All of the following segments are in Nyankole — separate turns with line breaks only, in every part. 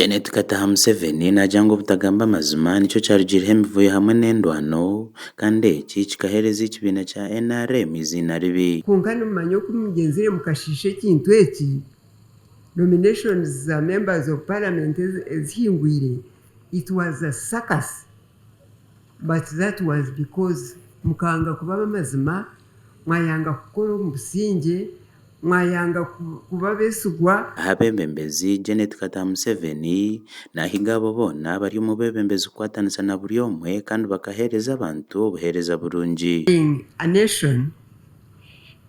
Janet Kataha Museveni naagira ngu obutagamba amazima nikyo kyarugiireho emivuyo hamwe n'endwano kandi eki kikaheereza ekibiina kya NRM eiziina ribi.
Kwonka nimumanya oku mugyenzire mukashiisha ekintu eki, nominations za members of parliament ezihingwire, it was a circus but that was because mukanga kuba ab'amazima, mwayanga kukora omu busingye, Mwayanga kuba abeesigwa.
Aha beebembezi, Janet Kataha Museveni naahiga abo boona abari omu beebembezi kukwatanisa na buri omwe kandi bakaheereza abantu obuheereza burungi.
Building a nation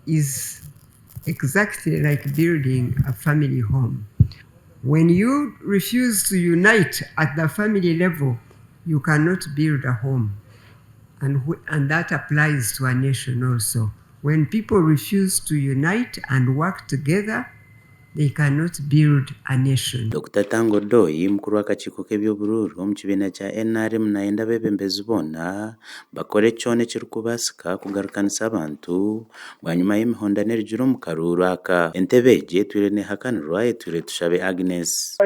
is exactly like building a family home. When you refuse to unite at the family level, you cannot build a home and that applies to a nation also. When people refuse to unite and work together, they cannot build a nation.
Dokita Tanga Odoi, mukuru w'akakiiko k'eby'oburuuru omu kibiina kya NRM nayenda abeebembezi boona bakore kyona ekirikubaasika kugarukanisa abantu bwanyima y'emihondano erugire omu karuuru aka. Entebe egi etwire neehakanirwa etwire Tushabe Agnes.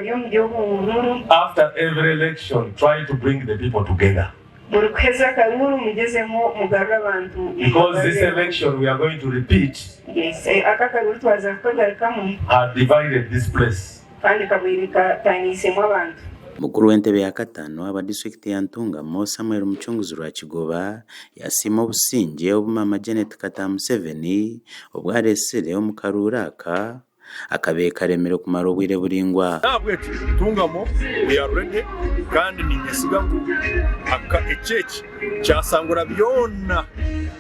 After every election try to bring the people together.
Buri kuheza akaruuru mugyezemu mugarure abantu
Because this election we are going to repeat.
Yes, aka akaruuru twaza kukagarukamu.
Had divided this place.
Kandi kabaire kataaniisemu abantu.
Mukuru w'entebe ya kataano aba disiturikiti ya Ntungamo, Samuel Mucunguzi Rwakigoba yasiima obusingye obu Maama Janet Kataha Museveni obu areetsire omu karuuru aka. Akabaire karemire kumara obwire buraingwa.
N'ahabw'ekyo Ntungamo we are ready kandi ninyesiga ngu eki eki kyasangura byona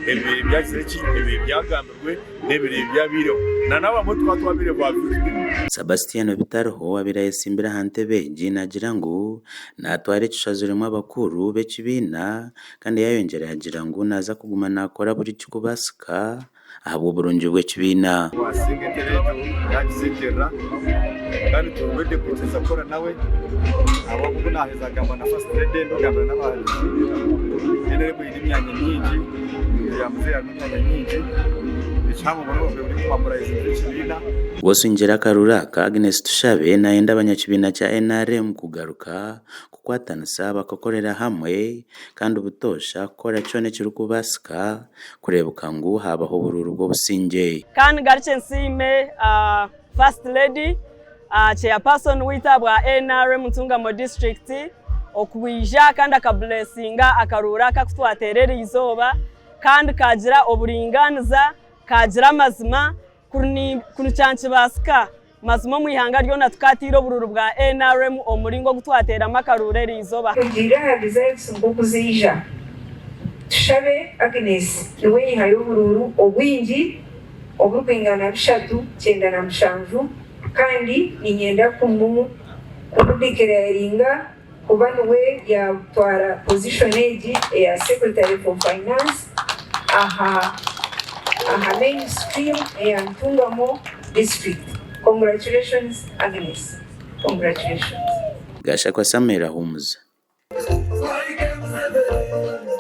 ebibaire byagizire ki, ebibaire byagambirwe n'ebibaire byabaireho na n'abamwe tukaba twabaire ba victim.
Sabastiano Bitariho owabaire ayetsimbire aha ntebe egi naagira ngu naatwara ekishazirwemu abakuru b'ekibiina kandi yaayongyera yaagira ngu naaza kuguma naakora buri kirikubaasika ahabw'oburungi bw'ekibiina.
Twasinga entebe egyo yagisekyerera kandi turi ready kwikiriza kukora nawe ahabw'okuba obu naaheza kugamba na first lady ndikugambira n'abahagizi NRM eine emyanya mingi ya muzeeyi harimu emyanya mingi ekihango munonga buri kumobilizinga ekibiina.
Bw'osingyera akaruru aka, Agnes Tushabe nayenda abanyakibiina kya NRM kugaruka kukwatanisa bakakorera hamwe kandi butoosha kukora kyona ekirikubaasika kureebeka ngu haabaho oburuuru bw'obusingye.
Kandi ngarukye nsiime First Lady, Chairperson waitu ahabwa NRM Ntungamo District okwija kandi akabureesinga akaruuru aka aku twateera eriizooba kandi kaagira oburingaaniza, kaagira amazima Kuri nikyankibaasika, mazima omu ihanga ryona tukaataire oburuuru bwa nrm omu muringo ogu twateeramu akaruuru eriizooba.
Tugiire aha results nk'oku zaija. Tushabe Agnes niwe yaihayo oburuuru obwingi oburikwingana 397 kandi niinyenda kumu declaringa kuba niwe yaatwara position egi eya Secretary for Finance aha aha main stream eya Ntungamo district. Congratulations Agnes. Congratulations.
Gashakwa Samuel Ahumuza.